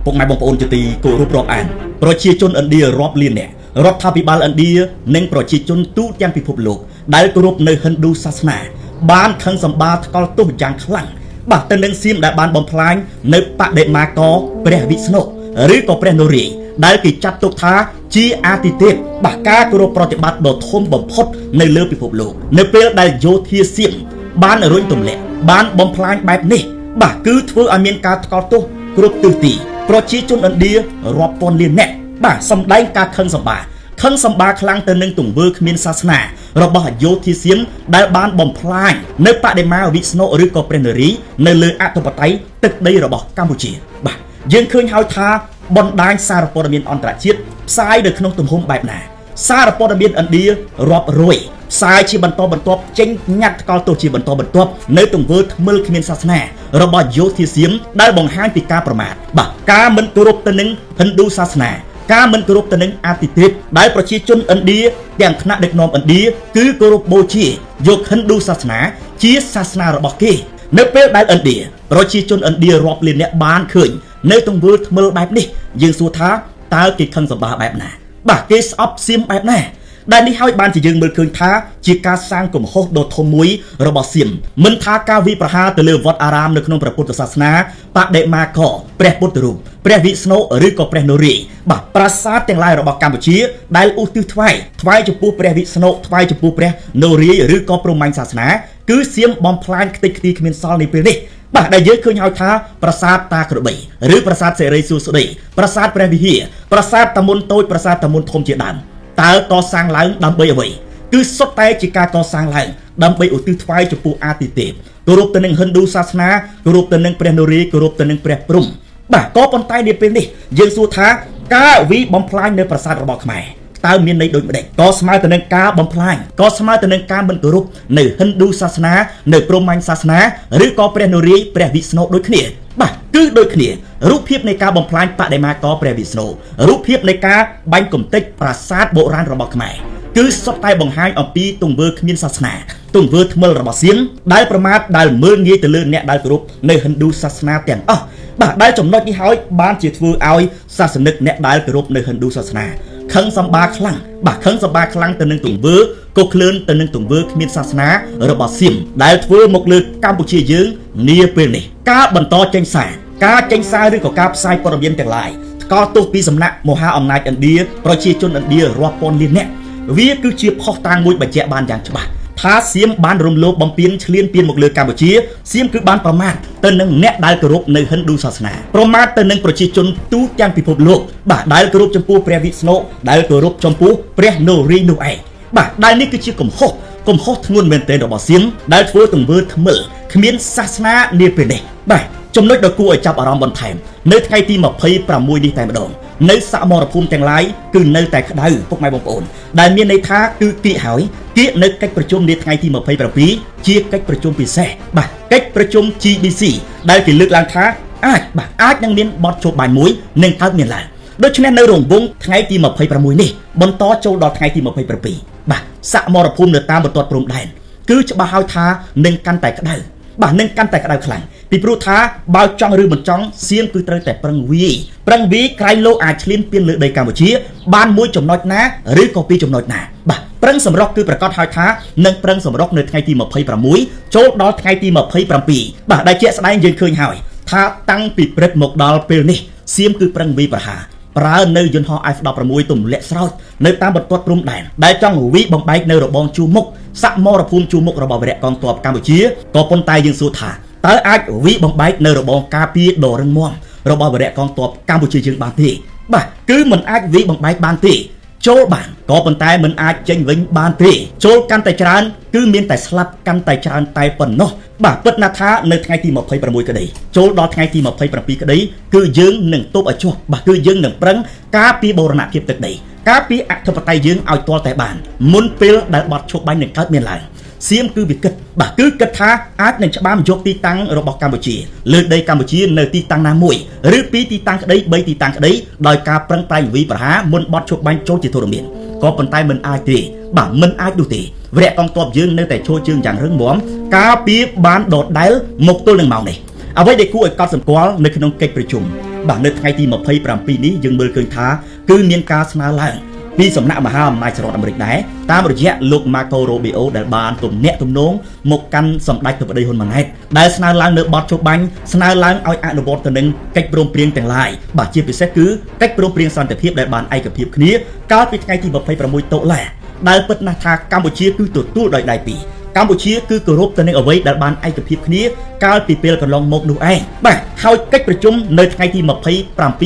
ពុកម៉ែបងប្អូនជាទីគោរពរាប់អានប្រជាជនឥណ្ឌារាប់លាននាក់រដ្ឋាភិបាលឥណ្ឌានិងប្រជាជនទូទាំងពិភពលោកដែលគោរពនៅហិណ្ឌូសាសនាបានខឹងសម្បាថ្កោលទោសយ៉ាងខ្លាំងបាទទៅនឹងសៀមដែលបានបំផ្លាញនៅបដិមាកព្រះវិស្ណុឬក៏ព្រះនរាយណ៍ដែលគេចាត់ទុកថាជាអាទិទេពបាទការគោរពប្រតិបត្តិដ៏ធំបំផុតនៅលើពិភពលោកនៅពេលដែលយោធាសៀមបានរុញទម្លាក់បានបំផ្លាញបែបនេះបាទគឺធ្វើឲ្យមានការថ្កោលទោសគ្រប់ទិសទីប្រជាជនឥណ្ឌារាប់ពាន់លាននាក់បាទសម្ដែងការខឹងសម្បាខឹងសម្បាខ្លាំងទៅនឹងទង្វើគ្មានសាសនារបស់យោធាសៀមដែលបានបំផ្លាញនៅបដិមាវិស្ណុឬក៏ព្រះនរាយណ៍នៅលើអធិបតេយ្យទឹកដីរបស់កម្ពុជាបាទយើងឃើញហើយថាបណ្ដាញសារព័ត៌មានអន្តរជាតិផ្សាយនៅក្នុងទំហំបែបណាសារព័ត៌មានឥណ្ឌារាប់រយផ្សាយជាបន្តបន្ទាប់ចេញញត្តិថ្កោលទោសជាបន្តបន្ទាប់នៅទង្វើថ្មិលគ្មានសាសនារបស់យោធាសៀមដែលបង្ហាញពីការប្រមាថបាទការមិនគោរពទៅនឹងហិណ្ឌូសាសនាការមិនគោរពទៅនឹងអាទិទេពដែលប្រជាជនឥណ្ឌាទាំងថ្នាក់ដឹកនាំឥណ្ឌាគឺគោរពបូជាយកហិណ្ឌូសាសនាជាសាសនារបស់គេនៅពេលដែលឥណ្ឌាប្រជាជនឥណ្ឌារាប់លានអ្នកបានឃើញនៅទង្វើថ្មិលបែបនេះយើងសួរថាតើគេខឹងសម្បាបែបណាបាទគេស្អប់សៀមបែបណាដែលនេះហើយបានជាយើងមើលឃើញថាជាការសាងកំហុសដ៏ធំមួយរបស់សៀមមិនថាការវិប្រហារទៅលើវត្តអារាមនៅក្នុងព្រះពុទ្ធសាសនាបដិមាកព្រះពុទ្ធរូបព្រះវិស្ណុឬក៏ព្រះនរាយណ៍បាទប្រាសាទទាំងឡាយរបស់កម្ពុជាដែលឧទ្ទិសថ្វាយចំពោះព្រះវិស្ណុថ្វាយចំពោះព្រះនរាយណ៍ឬក៏ព្រហ្មញ្ញសាសនាគឺសៀមបំផ្លាញខ្ទេចខ្ទីគ្មានសល់ในពេលនេះបាទដែលយើងឃើញហើយថាប្រាសាទតាក្របីឬប្រាសាទសិរីសួស្តីប្រាសាទព្រះវិហារប្រាសាទតាមុនតូចប្រាសាទតាមុនធំជាដើមតើកសាងឡើងដើម្បីអ្វីគឺសុទ្ធតែជាការកសាងឡើងដើម្បីឧទ្ទិសថ្វាយចំពោះអាទិទេពគោរពទៅនឹងហិណ្ឌូសាសនាគោរពទៅនឹងព្រះនរាយណ៍គោរពទៅនឹងព្រះព្រហ្មបាទក៏ប៉ុន្តែនាពេលនេះយើងសួរថាការវិបំផ្លាញនៅប្រាសាទរបស់ខ្មែរតើមានន័យដូចម្ដេចក៏ស្មើទៅនឹងការបំផ្លាញក៏ស្មើទៅនឹងការមិនគោរពនៅហិណ្ឌូសាសនានៅព្រហ្មញ្ញសាសនាឬក៏ព្រះនរាយណ៍ព្រះវិស្ណុដូចគ្នាបាទគឺដូចគ្នារូបភាពនៃការបំផ្លាញបដិមាកព្រះវិស្ណុរូបភាពនៃការបាញ់កំទេចប្រាសាទបុរាណរបស់ខ្មែរគឺសុទ្ធតែបង្ហាញអំពីទង្វើគ្មានសាសនាទង្វើថ្មិលរបស់សៀមដែលប្រមាថដែលមើលងាយទៅលើអ្នកដែលគោរពនៅហិណ្ឌូសាសនាទាំងអស់បាទដែលចំណុចនេះហើយបានជាធ្វើឲ្យសាសនិកអ្នកដែលគោរពនៅហិណ្ឌូសាសនាខឹងសម្បាខ្លាំងបាទខឹងសម្បាខ្លាំងទៅនឹងទង្វើក៏ក្លឿនទៅនឹងទង្វើគ្មានសាសនារបស់សៀមដែលធ្វើមកលើកម្ពុជាយើងនាពេលនេះការបន្តចេញសារការចេញសារឬក៏ការផ្សាយព័ត៌មានទាំងឡាយថ្កោលទោសពីសំណាក់មហាអំណាចឥណ្ឌាប្រជាជនឥណ្ឌារាប់ពាន់លាននាក់វាគឺជាផុសតាងមួយបញ្ជាក់បានយ៉ាងច្បាស់ថាសៀមបានរំលោភបំពានឈ្លានពានមកលើកម្ពុជាសៀមគឺបានប្រមាថទៅនឹងអ្នកដែលគោរពនៅហិណ្ឌូសាសនាប្រមាថទៅនឹងប្រជាជនទូទាំងពិភពលោកបាទដែលគោរពចំពោះព្រះវិស្ណុដែលគោរពចំពោះព្រះនរាយណ៍នោះឯងបាទដែលនេះគឺជាកំហុសធ្ងន់មែនទែនរបស់សៀមដែលធ្វើទង្វើថ្មិលគ្មានសាសនានាពេលនេះបាទចំណុចដ៏គួរឲ្យចាប់អារម្មណ៍បន្ថែមនៅថ្ងៃទី26នេះតែម្ដងនៅសមរភូមិទាំងឡាយគឺនៅតែក្តៅពុកម៉ែបងប្អូនដែលមានន័យថាគឺគៀកហើយគៀកនៅកិច្ចប្រជុំនាថ្ងៃទី27ជាកិច្ចប្រជុំពិសេសបាទកិច្ចប្រជុំ GBC ដែលគេលើកឡើងថាអាចបាទអាចនឹងមានបទជោគបាញ់មួយនឹងកើតមានឡើងដូច្នេះនៅរង្វង់ថ្ងៃទី26នេះបន្តចូលដល់ថ្ងៃទី27បាទសមរភូមិនៅតាមបន្ទាត់ព្រំដែនគឺច្បាស់ហើយថានឹងកាន់តែក្តៅបាទនឹងកាន់តែក្តៅខ្លាំងពីព្រោះថាបើចង់ឬមិនចង់សៀមគឺត្រូវតែប្រឹងវាយក្រែងលោកអាចឈ្លានពានលើដីកម្ពុជាបានមួយចំណុចណាឬក៏ពីរចំណុចណាបាទប្រឹងសម្រុកគឺប្រកាសហើយថានឹងប្រឹងសម្រុកនៅថ្ងៃទី26ចូលដល់ថ្ងៃទី27បាទដែលជាក់ស្ដែងយើងឃើញហើយថាតាំងពីព្រឹកមកដល់ពេលនេះសៀមគឺប្រឹងវាយប្រហារប្រើនៅយន្តហោះ F16 ទម្លាក់ស្រោចនៅតាមបន្ទាត់ព្រំដែនដែលចង់វិបំបែកនៅរបងជួរមុខសមរភូមិជួរមុខរបស់វរៈកងទ័ពកម្ពុជាក៏ប៉ុន្តែយើងសួរថាតើអាចវិបំបែកនៅរបងការពារដ៏រឹងមាំរបស់វរៈកងទ័ពកម្ពុជាយើងបានទេបាទគឺមិនអាចវិបំបែកបានទេចូលបានក៏ប៉ុន្តែមិនអាចចេញវិញបានទេចូលកាន់តែច្រើនគឺមានតែស្លាប់កាន់តែច្រើនតែប៉ុណ្ណោះបាទពិតណាស់ថានៅថ្ងៃទី26ក្តីចូលដល់ថ្ងៃទី27ក្តីគឺយើងនឹងទប់ឲ្យជាប់បាទគឺយើងនឹងប្រឹងការពារបូរណភាពទឹកដីការពារអធិបតេយ្យយើងឲ្យទាល់តែបានមុនពេលដែលបទឈប់បាញ់នឹងកើតមានឡើងសៀមគឺវាគិតបាទគឺគិតថាអាចនឹងច្បាមយកទីតាំងរបស់កម្ពុជាលើដីកម្ពុជានៅទីតាំងណាមួយឬពីរទីតាំងក្តីបីទីតាំងក្តីដោយការប្រឹងប្រែងវិប្រហារមុនបទឈប់បាញ់ចូលជាធរមានក៏ប៉ុន្តែមិនអាចទេបាទមិនអាចនោះទេវរៈកងទ័ពយើងនៅតែឈរជើងយ៉ាងរឹងមាំការពារបានដដែលមកទល់នឹងម៉ោងនេះអ្វីដែលគួរឲ្យកត់សម្គាល់នៅក្នុងកិច្ចប្រជុំ បាទនៅថ្ងៃទី27នេះយើងមើលឃើញថាគឺមានការស្នើឡើងពីសំណាក់មហាអំណាចសហរដ្ឋអាមេរិកដែរតាមរយៈលោក Marco Rubio ដែលបានទំនាក់ទំនងមកកាន់សម្ដេចធិបតីហ៊ុនម៉ាណែតដែលស្នើឡើងនៅបទជបាញ់ស្នើឡើងឲ្យអនុវត្តទៅនឹងកិច្ចព្រមព្រៀងទាំងឡាយបាទជាពិសេសគឺកិច្ចព្រមព្រៀងសន្តិភាពដែលបានឯកភាពគ្នាកាលពីថ្ងៃទី26តុលាដែលពិតណាស់ថាកម្ពុជាគឺទទួលដោយដៃពីរកម្ពុជាគឺគោរពទៅនឹងអ្វីដែលបានឯកភាពគ្នាកាលពីពេលកន្លងមកនោះឯងបាទហើយកិច្ចប្រជុំនៅថ្ងៃទី27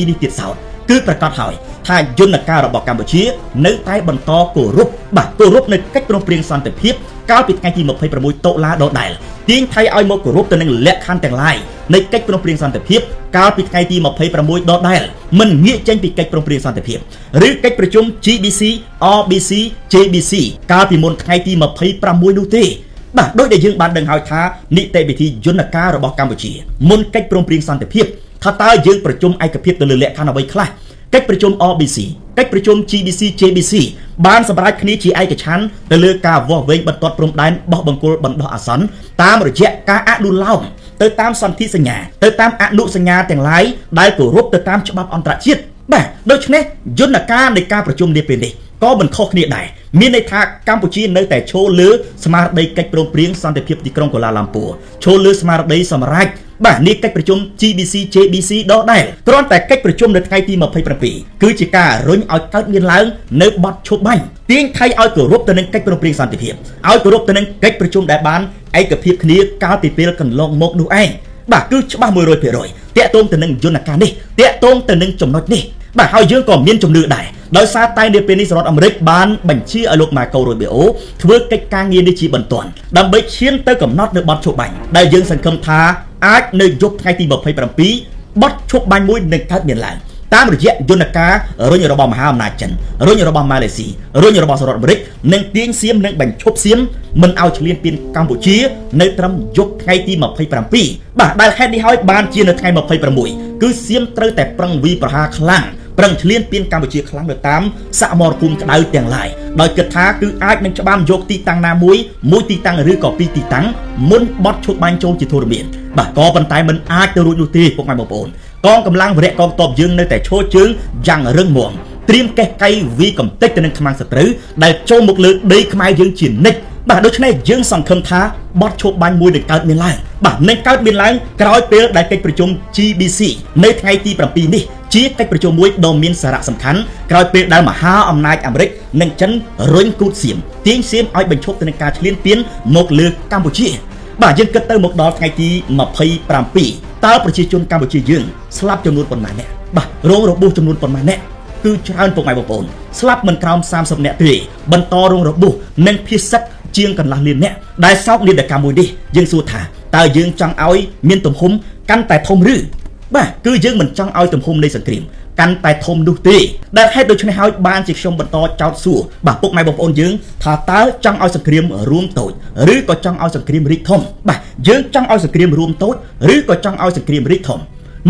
នេះទៀតសោតគឺប្រកាសហើយថាយន្តការរបស់កម្ពុជានៅតែបន្តគោរពបាទគោរពនៅកិច្ចព្រមព្រៀងសន្តិភាពកាលពីថ្ងៃទី26តុលាដដែលទាញថៃឲ្យមកគោរពទៅនឹងលក្ខខណ្ឌទាំងឡាយនៃកិច្ចព្រមព្រៀងសន្តិភាពកាលពីថ្ងៃទី26ដដែលមិនងាកចេញពីកិច្ចព្រមព្រៀងសន្តិភាពឬកិច្ចប្រជុំ GBC RBC JBC កាលពីមុនថ្ងៃទី26នោះទេបាទដោយដែលយើងបានដឹងហើយថានីតិវិធីយន្តការរបស់កម្ពុជាមុនកិច្ចព្រមព្រៀងសន្តិភាពថាតើយើងប្រជុំឯកភាពទៅលើលក្ខខណ្ឌអ្វីខ្លះកិច្ចប្រជុំ RBC កិច្ចប្រជុំ GBC JBC បានសម្រេចគ្នាជាឯកច្ឆន្ទទៅលើការវាស់វែងបន្ទាត់ព្រំដែនបោះបង្គោលបណ្ដោះអាសន្នតាមរយៈការអនុលោមទៅតាមសន្ធិសញ្ញាទៅតាមអនុសញ្ញាទាំងឡាយដែលគោរពទៅតាមច្បាប់អន្តរជាតិបាទដូច្នេះយន្តការនៃការប្រជុំនាពេលនេះក៏មិនខុសគ្នាដែរមានន័យថាកម្ពុជានៅតែឈរលើស្មារតីកិច្ចព្រមព្រៀងសន្តិភាពទីក្រុងកូឡាឡាំពួរឈរលើស្មារតីសម្រេចបាទនេះកិច្ចប្រជុំ GBC JBC ដដែលគ្រាន់តែកិច្ចប្រជុំនៅថ្ងៃទី27គឺជាការរុញឲ្យកើតមានឡើងនៅបទឈប់បាញ់ទាញថៃឲ្យគោរពទៅនឹងកិច្ចព្រមព្រៀងសន្តិភាពឲ្យគោរពទៅនឹងកិច្ចប្រជុំដែលបានឯកភាពគ្នាកាលពីពេលកន្លងមកនោះឯងបាទគឺច្បាស់100%តាក់ទងទៅនឹងយន្តការនេះតាក់ទងទៅនឹងចំណុចនេះបាទហើយយើងក៏មានជំនឿដែរដោយសារតែនៅពេលនេះសហរដ្ឋអាមេរិកបានបញ្ជាឲ្យលោក Marco Rubio ធ្វើកិច្ចការងារនេះជាបន្ទាន់ដើម្បីឈានទៅកំណត់នៅបទឈប់បាញ់ដែលយើងសង្ឃឹមថាអាចនៅយប់ថ្ងៃទី27បទឈប់បាញ់មួយនឹងកើតមានឡើងតាមរយៈយន្តការរុញរបស់មហាអំណាចចិនរុញរបស់ម៉ាឡេស៊ីរុញរបស់សហរដ្ឋអាមេរិកនិងទាញសៀមនិងបញ្ឈប់សៀមមិនឲ្យឈ្លានពានកម្ពុជានៅត្រឹមយប់ថ្ងៃទី27បាទដែលហេតុនេះហើយបានជានៅថ្ងៃ26គឺសៀមត្រូវតែប្រឹងវីប្រហារខ្លាំងប្រឹងឈ្លានពានកម្ពុជាខ្លាំងនៅតាមសមរភូមិក្តៅទាំងឡាយដោយគិតថាគឺអាចនឹងច្បាមយកទីតាំងណាមួយមួយទីតាំងឬក៏ពីរទីតាំងមុនបត់ឈប់បាញ់ចូលជាធរមានបាទក៏ប៉ុន្តែមិនអាចទៅរួចនោះទេពុកម៉ែបងប្អូនកងកម្លាំងវរៈកងទ័ពយើងនៅតែឈរជើងយ៉ាងរឹងមាំត្រៀមកេះកៃវីកំទេចទៅនឹងខ្មាំងសត្រូវដែលចូលមកលើដីខ្មែរយើងជានិច្ចបាទដូច្នេះយើងសង្ឃឹមថាបទឈប់បាញ់មួយនឹងកើតមានឡើងបាទនឹងកើតមានឡើងក្រោយពេលដែលកិច្ចប្រជុំ GBC នៅថ្ងៃទី7នេះជាកិច្ចប្រជុំមួយដ៏មានសារៈសំខាន់ក្រោយពេលដែលមហាអំណាចអាមេរិកនិងចិនរុញគូតសៀមទាញសៀមឲ្យបញ្ឈប់ទៅនឹងការឈ្លានពានមកលើកម្ពុជាបាទយើងគិតទៅមកដល់ថ្ងៃទី27តើប្រជាជនកម្ពុជាយើងស្លាប់ចំនួនប៉ុន្មានអ្នកបាទរងរបួសចំនួនប៉ុន្មានអ្នកគឺច្រើនពុកម៉ែបងប្អូនស្លាប់មិនក្រោម30នាក់ទេបន្តរងរបួសនិងភៀសសឹកជាងកន្លះលានអ្នកដែលសោកនាដកម្មមួយនេះយើងសួរថាតើយើងចង់ឲ្យមានទំហំកាន់តែធំឬបាទគឺយើងមិនចង់ឲ្យទំហំនៃសង្គ្រាមកាន់តែធំនោះទេដែលហេតុដូច្នេះហើយបានជាខ្ញុំបន្តចោទសួរបាទពុកម៉ែបងប្អូនយើងថាតើចង់ឲ្យសង្គ្រាមរួមតូចឬក៏ចង់ឲ្យសង្គ្រាមរីកធំបាទយើងចង់ឲ្យសង្គ្រាមរួមតូចឬក៏ចង់ឲ្យសង្គ្រាមរីកធំ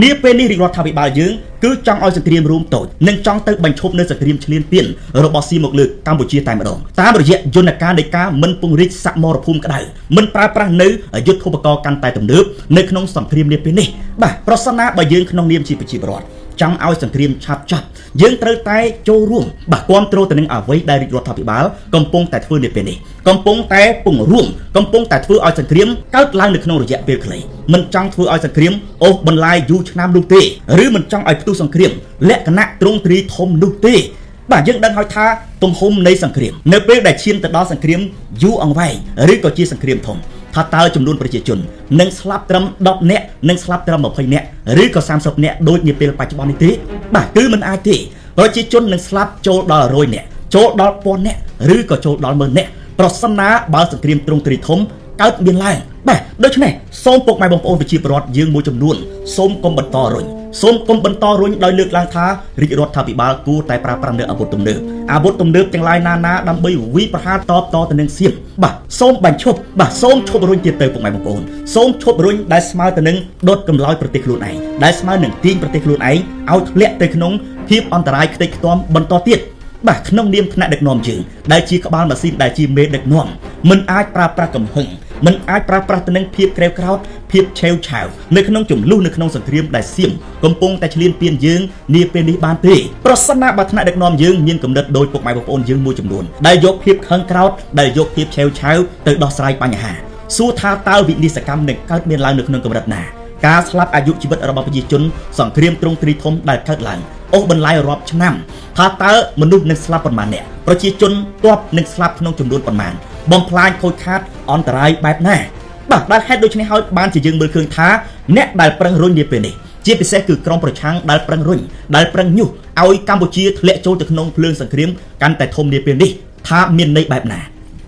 នាពេលនេះរាជរដ្ឋាភិបាលយើងគឺចង់ឲ្យសង្គ្រាមរួមតូចនិងចង់ទៅបញ្ឈប់នៅសង្គ្រាមឈ្លានពានរបស់ស៊ីមកលើកម្ពុជាតែម្ដងតាមរយៈយន្តការនៃការមិនពង្រីកសមរភូមិក្តៅមិនប្រើប្រាស់នៅយុទ្ធឧបករណ៍កាន់តែទំនើបនៅក្នុងសង្គ្រាមនាពេលនេះបាទប្រសិនណាបើយើងក្នុងនាមជាប្រជាពលរដ្ឋចង់ឲ្យសង្គ្រាមឆាប់ចប់យើងត្រូវតែចូលរួមបាទគាំទ្រទៅនឹងអ្វីដែលរាជរដ្ឋាភិបាលកំពុងតែធ្វើនាពេលនេះកំពុងតែពង្រួមកំពុងតែធ្វើឲ្យសង្គ្រាមកើតឡើងនៅក្នុងរយៈពេលខ្លីមិនចង់ធ្វើឲ្យសង្គ្រាមអូសបន្លាយយូរឆ្នាំនោះទេឬមិនចង់ឲ្យផ្ទុះសង្គ្រាមលក្ខណៈទ្រង់ទ្រាយធំនោះទេបាទយើងដឹងហើយថាទំហំនៃសង្គ្រាមនៅពេលដែលឈានទៅដល់សង្គ្រាមយូរអង្វែងឬក៏ជាសង្គ្រាមធំថាតើចំនួនប្រជាជននឹងស្លាប់ត្រឹម10នាក់នឹងស្លាប់ត្រឹម20នាក់ឬក៏30នាក់ដូចនាពេលបច្ចុប្បន្ននេះទេបាទគឺមិនអាចទេប្រជាជននឹងស្លាប់ចូលដល់100នាក់ចូលដល់1000នាក់ឬក៏ចូលដល់10000នាក់ប្រសិនណាបើសង្គ្រាមទ្រង់ទ្រាយធំកើតមានឡើងបាទដូច្នេះសូមពុកម៉ែបងប្អូនប្រជាពលរដ្ឋយើងមួយចំនួនសូមកុំបន្តរុញសូមកុំបន្តរុញដោយលើកឡើងថារាជរដ្ឋាភិបាលគួរតែប្រើប្រាស់នៅអាវុធទំនើបអាវុធទំនើបទាំងឡាយណាណាដើម្បីវិប្រហារតបតទៅនឹងសៀមបាទសូមបញ្ឈប់បាទសូមឈប់រុញទៀតទៅពុកម៉ែបងប្អូនសូមឈប់រុញដែលស្មើទៅនឹងដុតកម្លោចប្រទេសខ្លួនឯងដែលស្មើនឹងទាញប្រទេសខ្លួនឯងឲ្យធ្លាក់ទៅក្នុងភាពអន្តរាយខ្ទេចខ្ទាំបន្តទៀតបាទក្នុងនាមថ្នាក់ដឹកនាំយើងដែលជាក្បាលម៉ាស៊ីនដែលជាមេដឹកនាំមិនអាចប្រើប្រាស់កំហឹង មិនអាចប្រើប្រាស់ទៅនឹងភាពក្រេវក្រោធភាពឆេវឆាវនៅក្នុងចំនួននៅក្នុងសង្គ្រាមដែលសៀមកំពុងតែឈ្លានពានយើងនាពេលនេះបានទេប្រសិនណាបើថ្នាក់ដឹកនាំយើងមានគំនិតដោយពុកម៉ែបងប្អូនយើងមួយចំនួនដែលយកភាពខឹងក្រោធដែលយកភាពឆេវឆាវទៅដោះស្រាយបញ្ហាសួរថាតើវិនិស្សកម្មនឹងកើតមានឡើងនៅក្នុងកម្រិតណាការស្លាប់អាយុជីវិតរបស់ប្រជាជនសង្គ្រាមទ្រង់ទ្រីធំដែលកើតឡើងអូសបន្លាយរាប់ឆ្នាំថាតើមនុស្សនឹងស្លាប់ប៉ុន្មានអ្នកប្រជាជនទ័ពនឹងស្លាប់ក្នុងចំនួនប៉ុន្មានបំផ្លាញខូចខាតអន្តរាយបែបណាបាទដែលហេតុដូច្នេះហើយបានជាយើងមើលឃើញថាអ្នកដែលប្រឹងរុញនាពេលនេះជាពិសេសគឺក្រុមប្រឆាំងដែលប្រឹងរុញដែលប្រឹងញុះឲ្យកម្ពុជាធ្លាក់ចូលទៅក្នុងភ្លើងសង្គ្រាមកាន់តែធំនាពេលនេះថាមានន័យបែបណា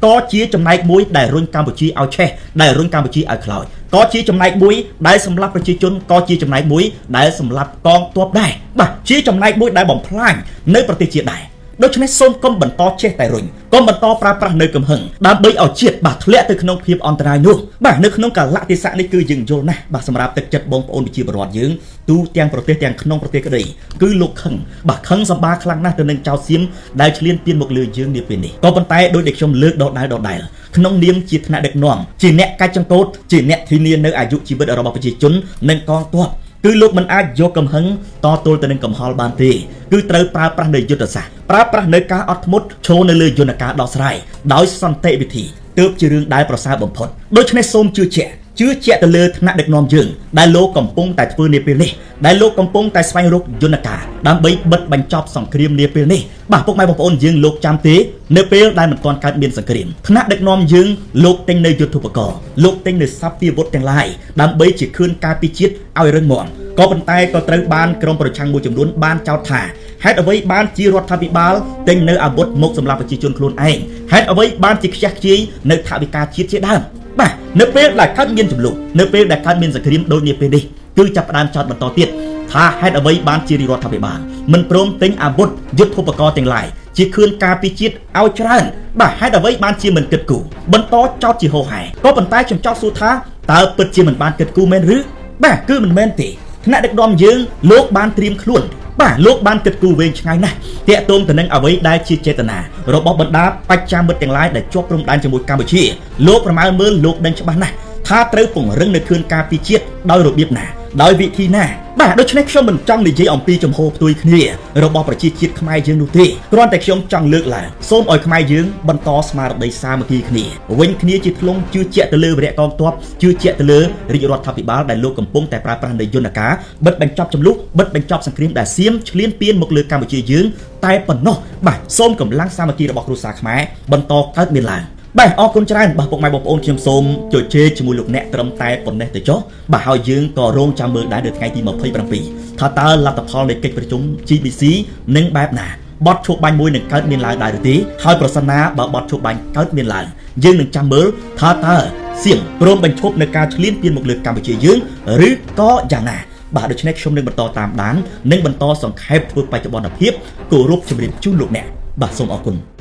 ក៏ជាចំណែកមួយដែលរុញកម្ពុជាឲ្យឆេះដែលរុញកម្ពុជាឲ្យខ្លោចក៏ជាចំណែកមួយដែលសម្លាប់ប្រជាជនក៏ជាចំណែកមួយដែលសម្លាប់កងទ័ពដែរបាទជាចំណែកមួយដែលបំផ្លាញនៅប្រទេសជាតិដែរដូច្នេះសូមកុំបន្តចេះតែរុញកុំបន្តប្រើប្រាស់នៅកំហឹងដើម្បីឲ្យជាតិបាទធ្លាក់ទៅក្នុងភាពអន្តរាយនោះបាទនៅក្នុងកាលៈទេសៈនេះគឺយើងយល់ណាស់បាទសម្រាប់ទឹកចិត្តបងប្អូនប្រជាពលរដ្ឋយើងទូទាំងប្រទេសទាំងក្នុងប្រទេសក្តីគឺលោកខឹងបាទខឹងសម្បាខ្លាំងណាស់ទៅនឹងចៅសៀមដែលឈ្លានពានមកលើយើងនាពេលនេះក៏ប៉ុន្តែដោយដែលខ្ញុំលើកដដែលដដែលក្នុងនាមជាថ្នាក់ដឹកនាំជាអ្នកកាច់ចង្កូតជាអ្នកធានានៅអាយុជីវិតរបស់ប្រជាជននិងកងទ័ពគឺលោកមិនអាចយកកំហឹងតទល់ទៅនឹងកំហល់បានទេគឺត្រូវប្រើប្រាស់នៅយុទ្ធសាស្ត្រប្រើប្រាស់នៅការអត់ធ្មត់ឈរនៅលើយន្តការដោះស្រាយដោយសន្តិវិធីទើបជារឿងដែលប្រសើរបំផុតដូច្នេះសូមជឿជាក់ជឿជាក់ទៅលើថ្នាក់ដឹកនាំយើងដែលលោកកំពុងតែធ្វើនាពេលនេះដែលលោកកំពុងតែស្វែងរកយន្តការដើម្បីបិទបញ្ចប់សង្គ្រាមនាពេលនេះបាទពុកម៉ែបងប្អូនយើងលោកចាំទេនៅពេលដែលមិនទាន់កើតមានសង្គ្រាមថ្នាក់ដឹកនាំយើងលោកទិញនៅយុទ្ធោបករណ៍លោកទិញនៅសព្វាវុធទាំងឡាយដើម្បីជាខឿនការពារជាតិឲ្យរឹងមាំក៏ប៉ុន្តែក៏ត្រូវបានក្រុមប្រឆាំងមួយចំនួនបានចោទថាហេតុអ្វីបានជារដ្ឋាភិបាលទិញនៅអាវុធមកសម្រាប់ប្រជាជនខ្លួនឯងហេតុអ្វីបានជាខ្ជះខ្ជាយនៅថវិកាជាតិជាដើមបាទនៅពេលដែលកើតមានចំនួននៅពេលដែលកើតមានសង្គ្រាមដូចនាពេលនេះគឺចាប់ផ្ដើមចោទបន្តទៀតថាហេតុអ្វីបានជារដ្ឋាភិបាលមិនព្រមទិញអាវុធយុទ្ធោបករណ៍ទាំងឡាយជាខឿនការពារជាតិឲ្យច្រើនបាទហេតុអ្វីបានជាមិនគិតគូរបន្តចោទជាហោហែក៏ប៉ុន្តែខ្ញុំចោទសួរថាតើពិតជាមិនបានគិតគូរមែនឬបាទគឺមិនមែនទេថ្នាក់ដឹកនាំយើងលោកបានត្រៀមខ្លួនបាទលោកបានគិតគូរវែងឆ្ងាយណាស់ទាក់ទងទៅនឹងអ្វីដែលជាចេតនារបស់បណ្ដាបច្ចាមិត្តទាំងឡាយដែលជាប់ព្រំដែនជាមួយកម្ពុជាលោកប្រមាណមើលលោកដឹងច្បាស់ណាស់ថាត្រូវពង្រឹងនៅខឿនការពារជាតិដោយរបៀបណាដោយវិធីណាបាទដូច្នេះខ្ញុំមិនចង់និយាយអំពីចំហផ្ទុយគ្នារបស់ប្រជាជាតិខ្មែរយើងនោះទេគ្រាន់តែខ្ញុំចង់លើកឡើងសូមឲ្យខ្មែរយើងបន្តស្មារតីសាមគ្គីគ្នាវិញគ្នាជាធ្លុងជឿជាក់ទៅលើវរៈកងទ័ពជឿជាក់ទៅលើរាជរដ្ឋាភិបាលដែលលោកកំពុងតែប្រើប្រាស់នៃយន្តការបិទបញ្ចប់ចំនួនបិទបញ្ចប់សង្គ្រាមដែលសៀមឈ្លានពានមកលើកម្ពុជាយើងតែប៉ុណ្ណោះបាទសូមកម្លាំងសាមគ្គីរបស់គ្រួសារខ្មែរបន្តកើតមានឡើងបាទអរគុណច្រើនបាទពុកម៉ែបងប្អូនខ្ញុំសូមជជែកជាមួយលោកអ្នកត្រឹមតែប៉ុណ្ណេះទៅចុះបាទហើយយើងក៏រងចាំមើលដែរនៅថ្ងៃទី27ថាតើលទ្ធផលនៃកិច្ចប្រជុំ GBC នឹងបែបណាបទឈប់បាញ់មួយនឹងកើតមានឡើងដែរឬទេហើយប្រសិនណាបើបទឈប់បាញ់កើតមានឡើងយើងនឹងចាំមើលថាតើសៀមព្រមបញ្ឈប់នៅការឈ្លានពានមកលើកម្ពុជាយើងឬក៏យ៉ាងណាបាទដូច្នេះខ្ញុំនឹងបន្តតាមដាននិងបន្តសង្ខេបធ្វើបច្ចុប្បន្នភាពគោរពជម្រាបជូនលោកអ្នកបាទសូមអរគុណ។